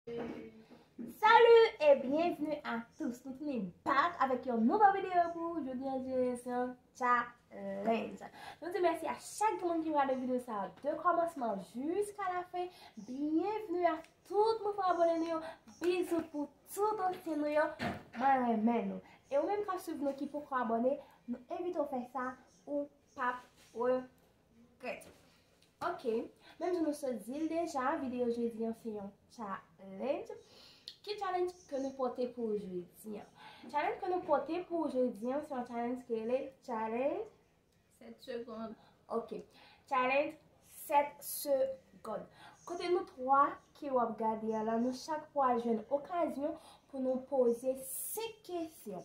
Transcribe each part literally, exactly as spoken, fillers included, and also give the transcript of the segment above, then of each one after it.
Salut et bienvenue à tous. Nou vini back avèk yon nouvo videyo pou ou. Jodi a se yon challenge. Nou di mèsi a chak moun ki gade videyo sa a de kòmansman jiska la fen. Byenvni a tout moun ki abòne nou yo. Bizou pou tout ansyen nou yo. Mwen renmen nou. E ou menm k ap swiv nou ki poko abòne, nou envite w fè sa, ou p ap regrèt. Ok, menm jan nou sot di l deja, videyo jodi an se yon challenge. Ki challenge ke nou pote pou ou jodi an? Challenge ke nou pote pou ou jodi an se yon challenge ki rele challenge sèt segonn. Ok, challenge sèt segonn. Kote nou twa ke w ap gade a la, nou chak pral jwenn okazyon pou nou poze senk kesyon.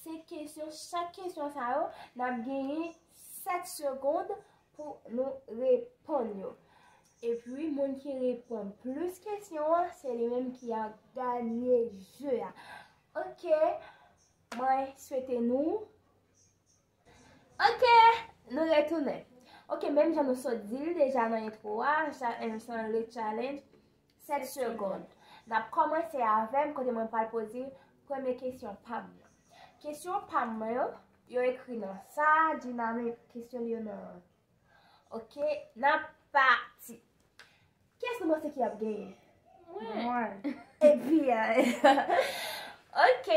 Senk kesyon, chak kesyon sa yo, n ap genyen sèt segonn pou nou reponn yo. Epi, moun ki reponn plis kesyon an, se li menm ki ap ganye je a. Ok, mwen swete nou. Ok, nou retounen. Ok, menm jan nou sot di l deja nan entwo a, sa, eh, se yon lè challenge sèt segonn. N ap kòmanse avè m kote mwen pral poze premye kesyon pa m nan. Kesyon pa m nan yo, yo ekri nan sa, Djina met kesyon li yo nan. Ok, n ap pati. Kiyès nou panse ki ap genyen? Mwen. Epi, eh, ok.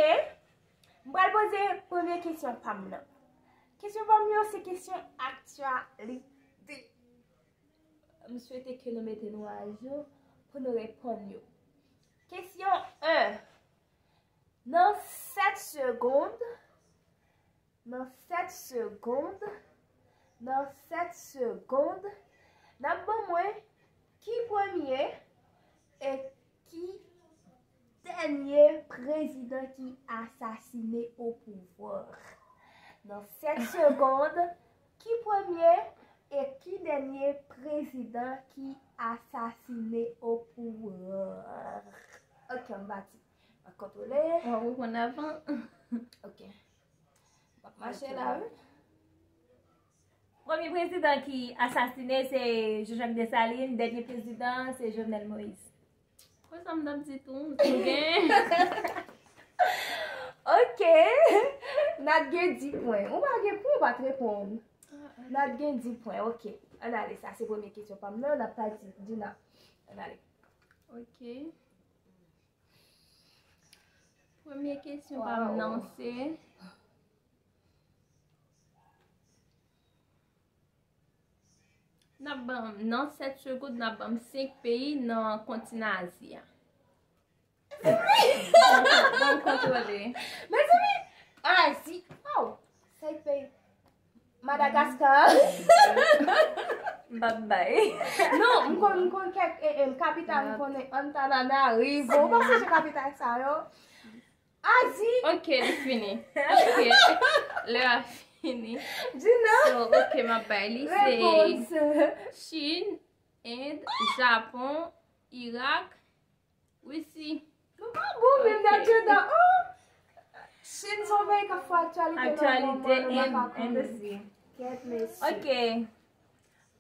M pral poze premye kesyon pa m nan. Kesyon pa m yo se kesyon aktyalite. M swete ke nou mete nou ajou pou nou reponn yo. Kesyon en. Nan sèt segonn, nan sèt segonn, nan sèt segonn, n ap ban mwen ki premye e ki dènye prezidan ki asasine o pouvwa. Nan sèt segonn, ki premye e ki dènye prezidan ki asasine o pouvwa? Ok, m pati. Mwen kontwole. W ap reponn avan. Ok. M ap mache la, wi. Premye prezidan ki asasine se Jean-Jacques Dessalines, dènye prezidan se Jovenel Moïse. Konsa m t ap di tou, m gen. Ok. Nat gen dis pwen. Ou pa gen pwen, ou pa t reponn. Ah, ok. Nat gen dis pwen, ok. Ann ale, sa se premye kesyon pa m nan, n ap pati, Djina. Ann ale. Ok. Premye kesyon pa m nan se, n ap ban m, nan sèt segonn, n ap ban m senk peyi nan kontinan Azi a. Ban m kontwole. Mezanmi, Azi, oh, senk peyi. Madagaskar. M p ap bay. Non, m konn, m konn kèk, eh, eh, kapital, m konnen Antananarivo. Ou pa sonje kapital sa yo? Azi. Ok, li fini. Ok. Lè a fini. Djina. So, ok, m ap bay li. Se Chine, Inde, Japon, Irak, Risi. Nou pa bon menm nan agenda. Oh! Chine se yon peyi k ap fè aktyalite nan moman, nou pa ka konnen. Kèt mesye. Ok.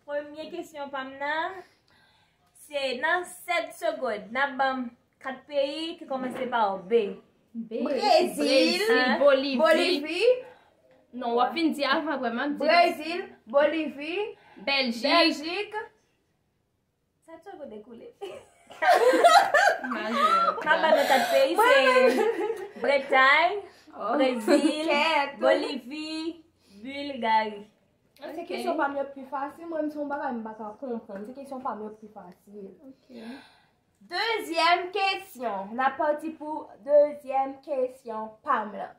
Premye kesyon pa m nan, se nan sèt segonn, n ap ban m kat peyi ki kòmanse pa B. B. Brezil, Brezil, Bolivi, Bolivi. Non, w ap fin di avan, apre m ap di. Brezil, Bolivi, Bèljik. Bèljik. Sa t ap dekoule. M ap ba nou kat peyi, se Bretay, Brezil, Bolivi, Bilgari. Se kesyon pa m yo pi fasil, mwen, se yon bagay m pa ka konprann. Se kesyon pa m yo pi fasil. Dezyèm kesyon. N ap pati pou dezyèm kesyon pa m lan.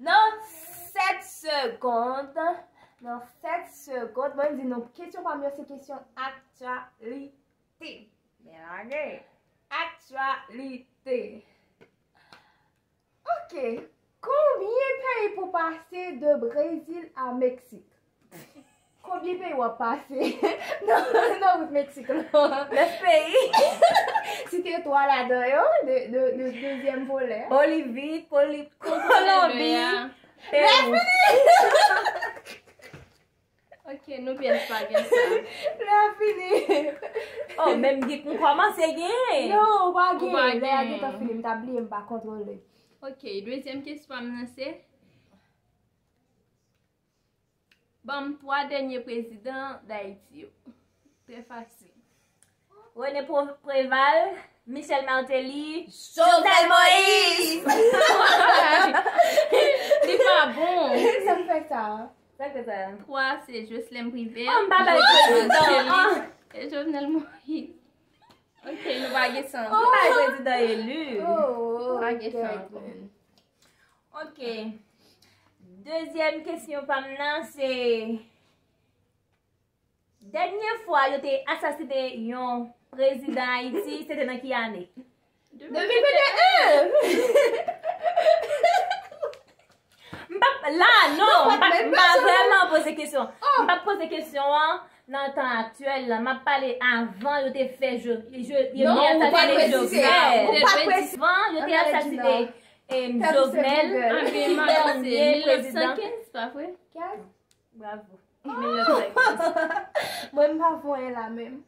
Nan sèt segonn, nan sèt segonn, mwen di nou, kesyon pa m yo se kesyon aktyalite. Byen lage. Aktyalite. Ok. Konbyen peyi pou pase de Brezil a Meksik? Konbyen peyi w ap pase nan, nan wout Meksik lan? Nèf peyi. Site twa ladan yo, de, de, de dezyèm volè. Bolivi, Koli-, Kolonbi, Perou. Lè fini! Ok, nou pyès pa gen sa. Lè a fini. Oh, menm git m kòmanse gen. Non, ou pa Ou pa gen. Lè a gen. Gentan fini, m ta bliye, m pa kontwole. Ok, dezyèm kesyon pa m nan se, ban m twa dènye prezidan Dayiti yo. Trè fasil. René Pro- Préval, Michel Martelly, Jovenel Moïse. Li pa bon. Sa m fè sa. Sa ke sa? Twa se Joslèn Privè, Oh, m pa bay prezidan. e Jovenel Moïse. Ok, nou pa gen sa M pa prezidan eli. Oh, Pa gen sa ok. ankò. Ok. Dezyèm kesyon pa m nan se, dènye fwa yo te asasinen yon prezidan Ayiti, se te nan ki ane? Depi pete en. M pa la, non, m pa, m pa vrèman poze kesyon. M pa poze kesyon an nan tan aktyèl la. M ap pale avan yo te fè jo, jo, yo Non, te ou pa asasinen presize. Jovenel. Ou pa presize. Avan yo te Ann ale asasinen em, Tèt ou se Jovenel Google. ki Anbe Martelly, dènye prezidan. Mil nèf san kenz, pa vre? Kèl? Bravo. Mwen m pa voye la menm.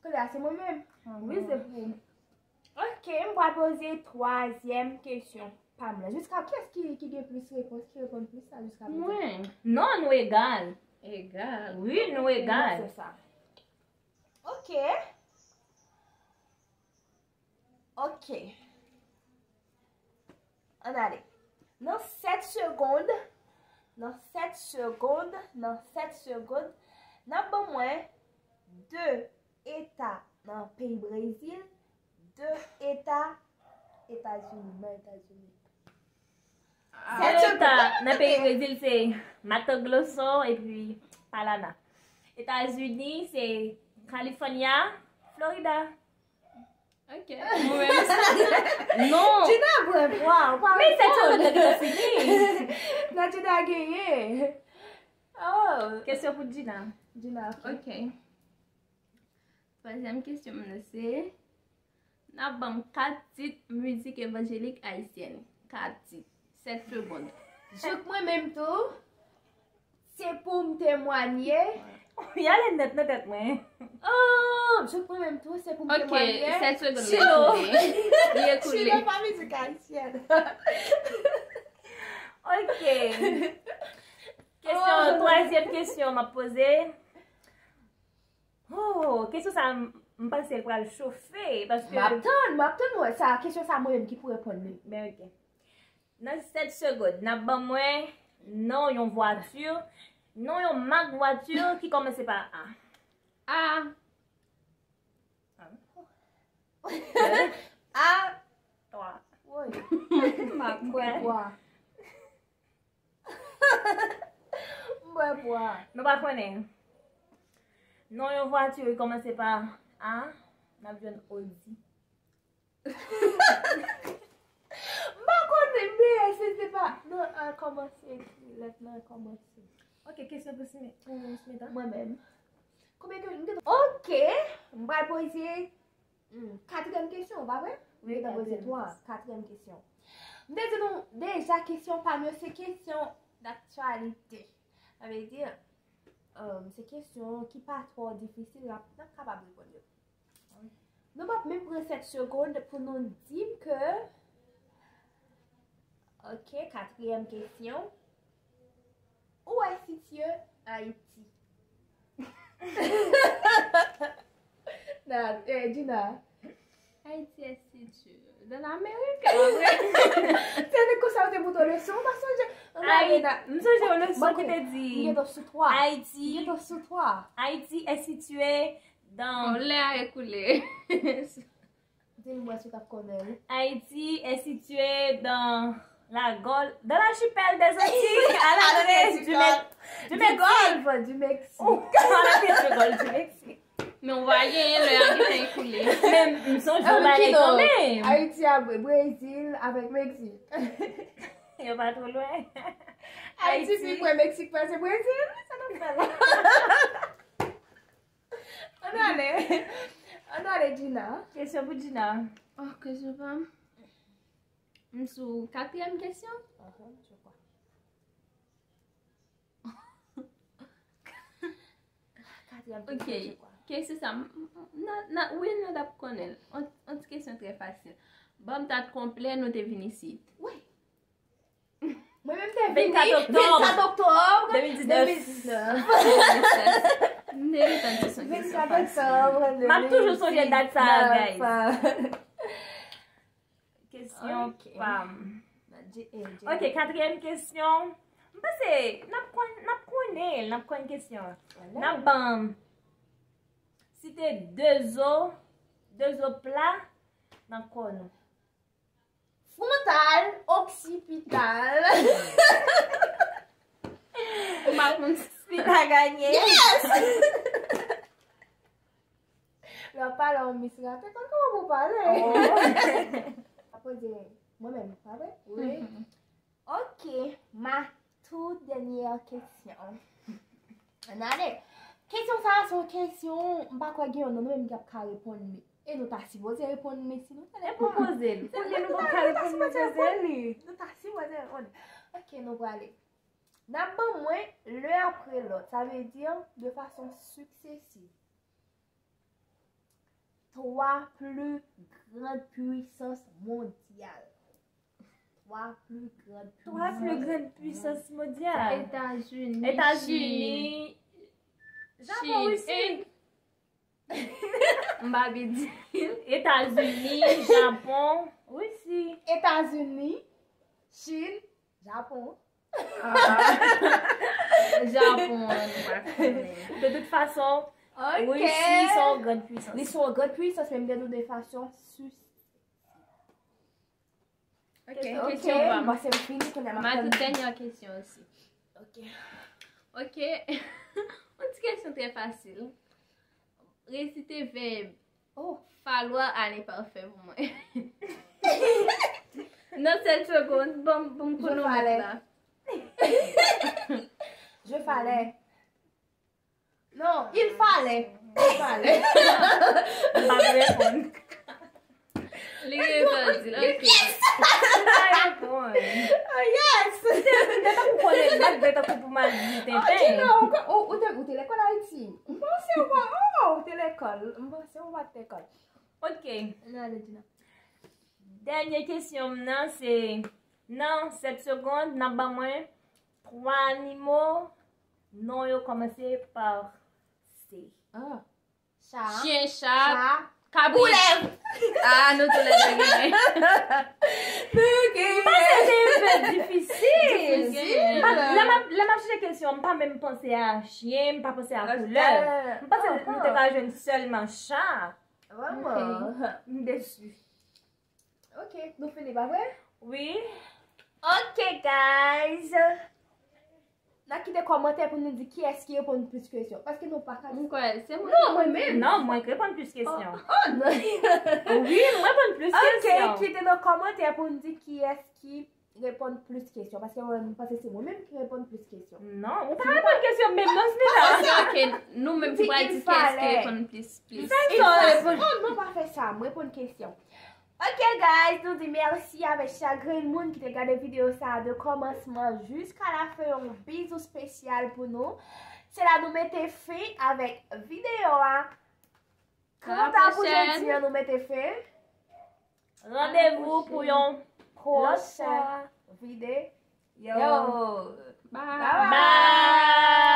Kote a se mwen menm? Wi, se pou. Ok, m pral poze twazyèm kesyon pa m la. Jiska kiyès ki, ki gen plis repons, ki reponn plis la jiska prezan? Mwen. Non, nou egal. Egal. Wi, nou egal. Se sa. Ok. Ok. Ann ale. Nan sèt segonn, nan sèt segonn, nan sèt segonn, n ap ban mwen de eta nan peyi Brezil, de eta Etazini, nan Etazini. Sèt eta nan peyi Brezil se Mato Grosso epi Paraná. Etazini se California, Florida. Ok. Mwen menm. Non. Dina bwè bwa, ou pa Men sèt reponn. segonn nan te fini. Nan Dina genyen. Oh, Kesyon pou Dina. Dina, ok. Ok. Twazyèm kesyon mwen se, n ap ban m kat tit mizik evanjelik ayisyèn. Kat tit. Sèt segonn. Jouk mwen menm tou, se pou m temwanye. Y ale nèt nan tèt mwen. Oh, jouk mwen menm tou, se pou m Ok, temwanye. sèt segonn Chino. li ekoule. Li ekoule. Chino pa mizik ayisyèn. Ok. Kesyon, twazyèm kesyon m ap poze. Oh, kesyon sa m m panse l pral chofe paske M ap tann, m ap tann mwen. Sa, kesyon sa mwen menm ki pou reponn li. Men ok. Nan sèt segonn, n ap ban mwen non yon vwati, non yon mak vwati ki kòmanse pa A. A. A, Twa. woy. M ap bwè. Bwa. M bwè bwa. Nou pa konnen. Non yon vwati ki kòmanse pa A, n ap jwenn Audi. M pa konnen, men se te pa. Non, an kòmanse, lèt nan kòmanse. Ok, kesyon pou Simi- pou Smita. Mwen menm. Konbyen ke m te. Ok, m pral poze hmm, katriyèm kesyon, pa vre? M te poze twa, katriyèm kesyon. M te di nou deja kesyon pa m yo se kesyon daktyalite. Sa vle di, um, se kesyon ki pa twò difisil, n ap n ap kapab reponn yo. Nou p ap menm pran sèt segonn pou nou di m ke. Ok, katriyèm kesyon. Ou wè sitye Ayiti? Nan, eh, Dina. Ayiti est situé dans l'Amérique, pa vre? Se te konsa ou te boute leson, ou pa sonje? Ann ale Ay, nan. m sonje yon leson ki te di M gen sou twa. M Ayiti, gen sou twa. Ayiti est situé dans Bon, lè a ekoule. Di m wè si w t ap konnen l. Haïti est situé dans la Gol, dans l'archipel des Antilles, à l'entrée du, Mex- du Mexique. Golfe du Mexique. Ou à l'entrée du Golfe du Mexique. Men w pa genyen lè a gentan ekoule. Men m sonje yon bagay kanmenm. Ayiti a Bre- Brezil avèk Meksik. Yo pa twò lwen. Ayiti pi pre Meksik pase Brezil. Sa n ap fè la? Ann ale. Ann ale, Dina. Kesyon pou Dina. Oh, kesyon pa m. M sou katriyèm kesyon. Aha, je crois. Ok. Kesyon sa, m- m- nan, nan, Wilna t ap konnen l. On, on ti kesyon trè fasil. Ban m dat konplè nou te vin isit. Wi. Mwen menm te vini Vennkat oktòb. Vennkat oktòb Deux mille dix-neuf. Deux mille dix-neuf. M te gentan di se yon kesyon Vennkat fasil. oktòb. M ap toujou sonje dat sa a, guys. Kesyon Ok. pa m. J- eh, J- Ok, katriyèm kesyon. M panse n ap konn, n ap konnen, n ap konn kesyon an. Voilà. N ap ban site de zo, de zo pla nan kò nou. Frontal, oksipital. M pa konn Li pa ganye. Yes! Lè w pale yon mis raten, konn kòman pou pale. Apoze mwen menm, pa vre? Wi. Ok, ma tout dènyè kesyon. Ann ale. Kesyon sa a se yon kesyon, m pa kwè gen yon nan nou menm ki ap ka reponn li. E nou ta sipoze reponn li si nou te E pou poze l. Pou li nou pa ka reponn nou poze l. Nou ta sipoze reponn. Ok, nou prale. N ap ban mwen len apre lòt, sa vle di de fason siksesiv. Twa pli gran pwisans mondyal. Twa pli gran Twa pli pwisans. Gran pwisans mondyal. Etazini. Etazini. Japon, Chine. Risi. M pa vle di. Etazini, Japon, Risi. Etazini, Chin, Japon. Japon, m pa konnen. De tout fason, Ok. Risi se yon gran Li pwisans. se yon gran pwisans, men m te di w de fason sis. Ok, Ok, kesyon pa m. Bon, se m fini kounye a. Ma tout dènyè kesyon osi. Ok. Ok. Yon ti kesyon trè fasil. Resite vèb Oh, falwa a l'imparfait pou mwen. Nan sèt segonn, bon, bon, Je konomet fallait. La. Je fallait. Non, il fallait. Il fallait. M pa reponn. Li gen pèdi, ok. M pa reponn. Oh, yes! M te tankou konnen, m te tankou pou m al di Ok, tenten. non, ou, ou, ou te, ou te lekòl Ayiti. M panse ou pa, oh, ou te lekòl. M panse ou pa te lekòl. Ok. Ann ale, Gina. Dènye kesyon m nan se, nan sèt segonn, n ap ban mwen twa animo, non yo kòmanse pa C. Ah. Chat. Chyen, chat, Chat. kabrit. Ah, nou tou lè de genyen. M panse se yon pè difisil. Difisil. M pa- Lè m ap, lè m ap chèche kesyon, m pa menm panse a chyen, m pa panse a koulè. M panse nou te ka jwenn sèlman chat. Vrèman. M desi. Ok, nou fini, pa vre? Wi. Ok, guys. N a kite kòmantè pou nou di kiyès ki reponn plis kesyon. Paske nou pa ka. M kwè, se mwen. Non, mwen menm. Non, mwen k reponn plis kesyon. Oh, non. Wi, mwen reponn plis Ok, kesyon. kite nan kòmantè pou nou di kiyès ki reponn plis kesyon. Paske mwen, m panse se mwen menm ki reponn plis kesyon. Non, ou pa reponn kesyon menm non, Smita. Ok, ok. Nou menm ki pral di kiyès ki reponn plis, plis. Fè sa, reponn. Oh, non, pa fè sa. Mwen reponn kesyon. Ok, guys, nou di mèsi avèk chak grenn moun ki te gade videyo sa a de kòmansman jiska la fen. Yon bizou espesyal pou nou. Se la nou mete fen avèk videyo a. A la Kanta pou prochaine. Jodi a, nou mete fen. Randevou pou yon Pwochèn fwa. Videyo. Yo. Bye. Bye.